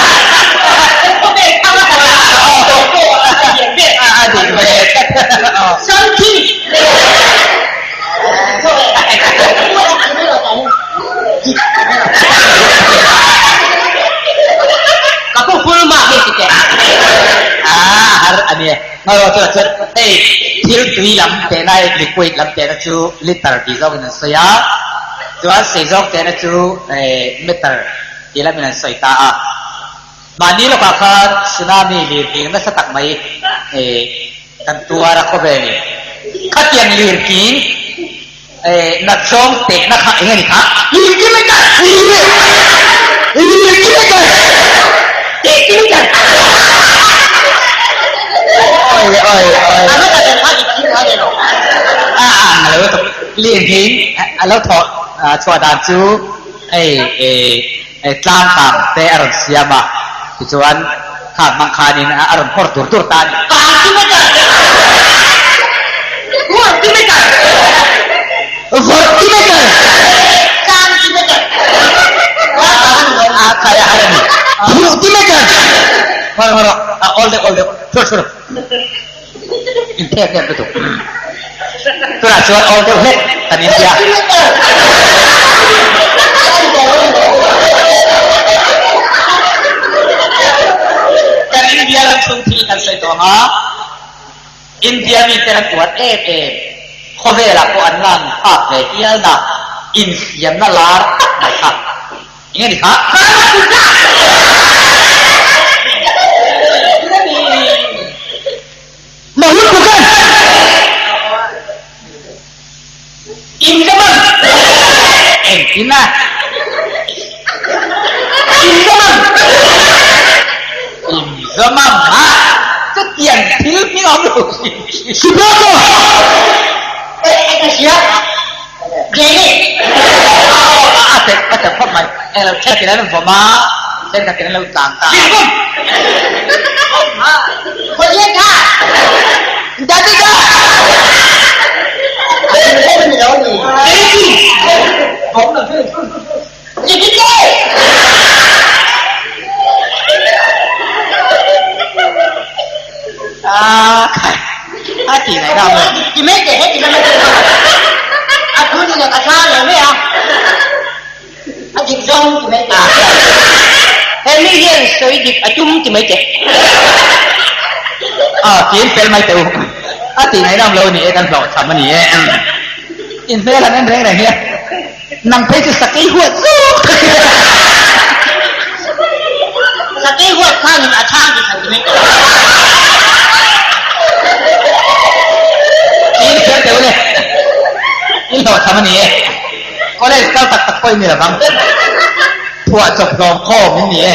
Khawvel thang a huan ah tawi tawi a lian ber. A dik ve tlat. Something! Ka pu full mark hi ti teh. A har a ni. Ngaw chu chuan hei thil tui lam tehna liquid lam tehna chu liter tih zawkin an sawi a, chuan sei zawk tehna chu meter tih lamin an sawi ta a. Mahni lawkah khan tsunami lirthing nasa tak mai kan tuar a khawvelin khatiang lirthing nat zawng tehna kha eng a ni kha? Lirkimeter! Lirkimeter! Tehkimeter! Oi oi oi. A ang lo lutuk. Lirthing a lo thawh chhuah dan chu hei Tlang kang te a rawn siam a, tichuan khang hmang khanin a rawn phawrh tur tur ta a ni. Centimeter! Centimeter! Centimeter! Centimeter! A khai a har a ni. Centimeter! Hawr hawr a awl deuh awl deuh, thur thur. Inthek em lutuk. Tunah chuan awl deuh hlek kan inbia. Kan India ram chhung thil kan sawi tawh ang a, India mite an uar em em, khawvelah pawh an lan phak ve hialna infiamna lar tak mai kha eng a ni kha? Mahun Kukan! In ka man! Engtin a? In ka man! In ka man a? Chutiang thil hming a awm lo hrim hrim. Subrato! Eng a hria? Jenny! A tep a tep khawp mai. Eng lo thenkhatin an vawm a, thenkhatin an lo tlan ta a. Khawlian tha! Davida! A khai a ti ngai na maw? Ti mai teh he ti mai teh. A thu ni leh a tha lo mai a. A dik zawng ti mai teh. He mi hian sawi dik a tum ti mai teh. A tiin fel mai teh u. A ti ngai nam lo ni e kan hlawh tham a ni e. In hmel han en reng reng hian nang phei chu sakei huat zawk tak hi. Sakei huat khanin a chhang ti than ti mai teh. Tiin fel teh u le. In hlawh tham a ni e. College kal tak tak pawh i ni lo vang. Phuah chawp hlawm khawm in ni e.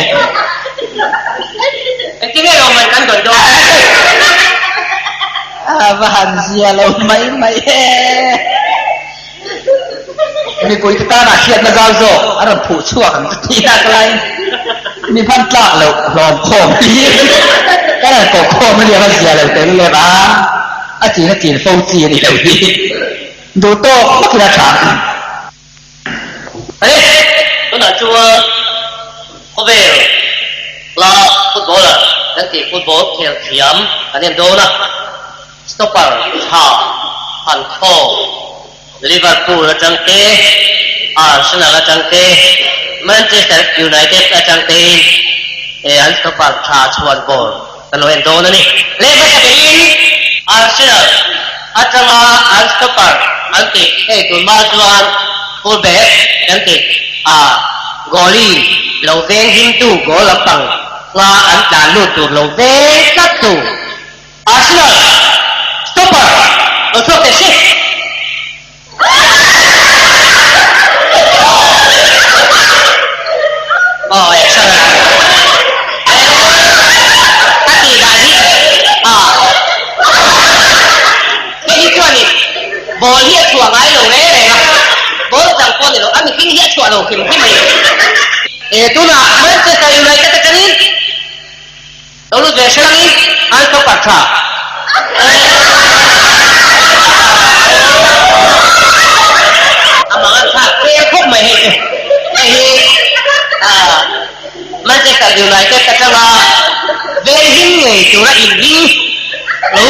Engtin nge lawmman kan dawn dawn? A va han zia lo mai mai e. Mipui te tanah hriatna zau zawk a rawn phuh chhuak ang chu tih nak laiin mi hman tlak loh hlawm khawm hi kan rawn koh khawm a nia va zia lo tel lem a, a chin a chin fo chi a nih loh hi. Duh tawk hmakin a tha. Hei, tunah chuan khawvel hla footballer kan tih football khel thiam kan en dawn a, stopper tha han khaw Liverpool atang te, Arsenal atang te, Manchester United atang tein he an stopper tha chhuan ball kan lo en dawn a ni. Leh hmasa berin Arsenal atanga an stopper an tih hei tun hma chuan full back kan tih a goalie lo veng himtu goal lampang hma an tlan lut tur lo veng tlat tu Arsenal stopper lo chhuak teh se. Aw action a a tih dan hi a hei hi chuan in ball hi a chhuah ngai lo reng reng a ball chang pawh a ni lo a mihring hi a chhuah lo hrim hrim a ni e tunah Manchester United atangin Lo lut ve hrang in an stopper tha. A mang an thlak vel khawp mai hei chu. Hei hi Manchester United atanga vel him ngei tura inring lo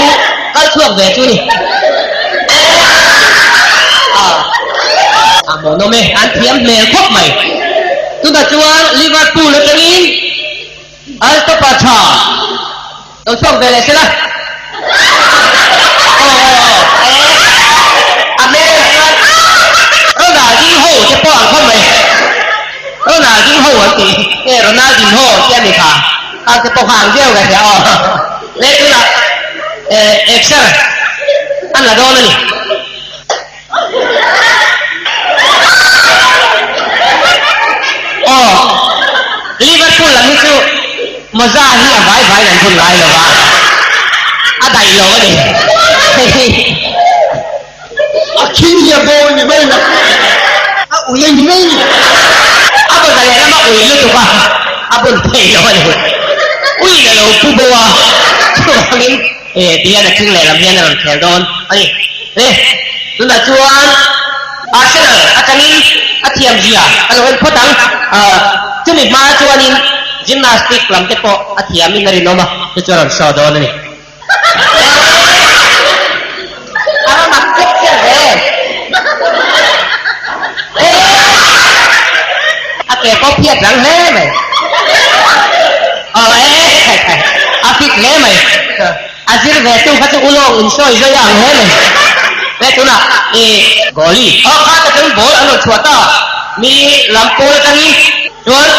kal chhuak ve chu ni. A hmuhnawm e, an thiam hmel khawp mai. Tunah chuan Liverpool atangin Alto pa tha lo chhuak ve leh sela. Aw aw aw a hmel chuan Ronaldinho te pawh ang khawp mai. Ronaldinho an tih nge Ronaldinho tih a ni kha. Khang te pawh kha ang viau ka hria aw. Leh tunah exer an la dawn a ni. Aw, Liverpool lam hi chu mawza hi a vai vaiin an bun ngai lo va, a daih lo a ni. A khing hi a bo a ni mai na, a ui a ni mai ni. A mawza lehlam a ui lutuk a, a bun thei lo a ni. Uiin a lo pu bo a, chuvangin Eh, ti hian a thing lehlam hian a rawn khel dawn a ni. Eh, tunah chuan Arsenal atangin a thiam zia ka lo en phawt ang. Ah, chumi hma chuanin gymnastic lam te pawh a thiamin a rinawm a, chu chu a rawn show dawn a ni. A rawn ak khawp. A ke pawh phiat rang hle mai. Aw e a fit hle mai. A zir ve tu kha chu ulawng insawi zui a ang hle mai. He tunah i goalie aw kha ta chuan ball an rawn chhuah ta mi lam pawl atangin chuan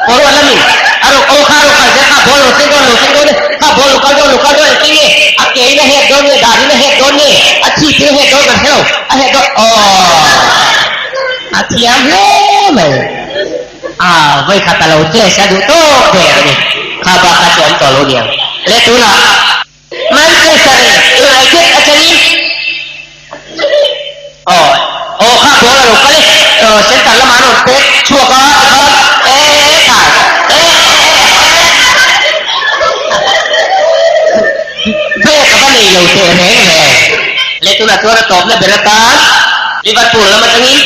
forward lamin a rawn aw kha a rawn kal zel kha ball rawn thleng dawn lo thleng dawn e kha ball lo kal dawn lo kal dawn engtin nge a ke in a het dawn nge dan in a het dawn nge a chhip in a het dawn kan hre lo a het dawn aw a thiam hle mai a vawikhat a lo test a duh tawk ber a ni kha bak kha chu awm tawh lo niang le tunah Manchester United atangin aw aw kha ball a lo kal e aw center lamah an rawn pek chhuak a tikhan e kha e break a va nei lo teh reng ve le tunah chuan a tawpna ber atan Liverpool lam atangin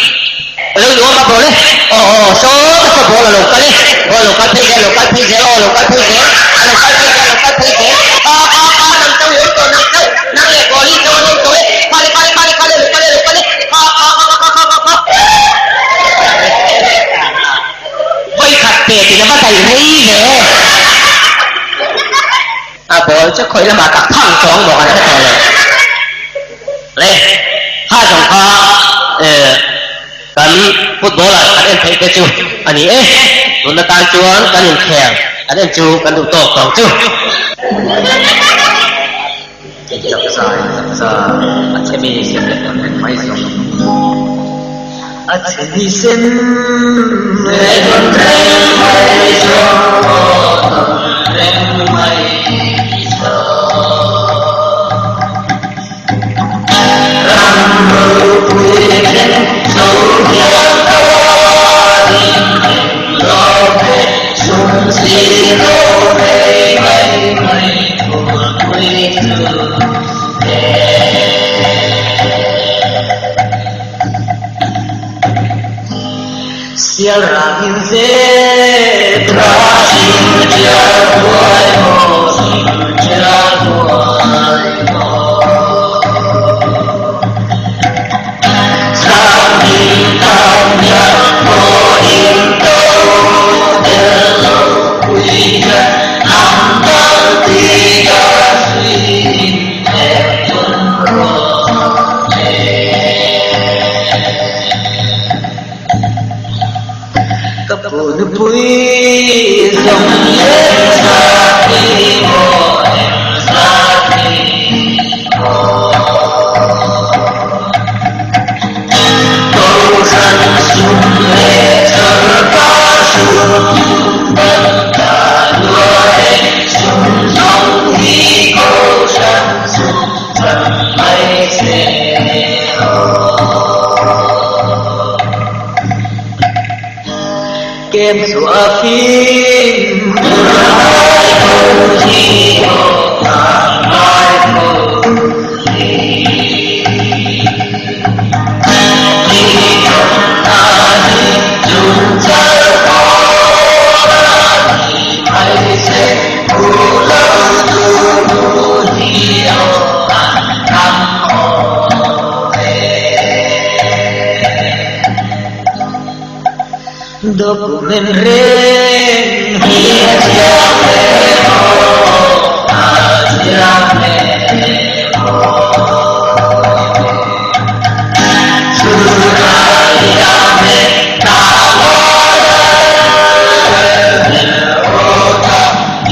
Lo nuam a ball e. Aw aw saw saw ball a lo kal e. Aw a lo kal phei zel a lo kal phei zel aw a lo kal phei zel a lo kal phei zel a lo kal phei zel a a a nang chauh i awm tawh nang chauh nang leh ball hi chauh an awm tawh e khale khale khale khale a lo kal e a lo kal e kha kha kha kha kha kha kha Vawikhat pe tin a va daih rei ve. A ball chu khawi lamah tak phang chuang maw kan hre tawh lo. Le, kha zawng kha kan football ah kan en theih te chu a ni e. Tun atan chuan kan inkhel kan en chu kan duh tawk tawng chu. Chakzai chakza a chhe mi sem leh tawn reng mai zawng. A chhe mi sem leh tawn reng mai zawng tawn reng mai zawng. Ram ropui thleng zo hian tanin lawm e sum si lo rei mai mai phurpui chu e. Sial rangin zet rangin tial huai maw zin tial huai maw Changin tam hian maw in to del lo pui hian ang dal ti ka zui in hnek tun rawh le. Ka pu nupui zawng leh zat hi maw eng zat hi maw Kohhran sum leh sorkar sum ban ta lua e sum zawng hi kohhran sum chan mai se aw. Kem chu a fim ngai ko hi aw ngai ko hi Ni trong ta hi chung char ko ni mai se ku lo tu nu hi aw an kam aw e. Document reng hi a chiang hle maw, a chiang hle maw. Chhunaiam e ta rawta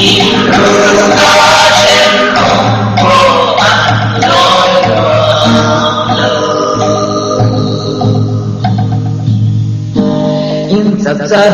inruta thenawm pawh an lawi lo. In chak chak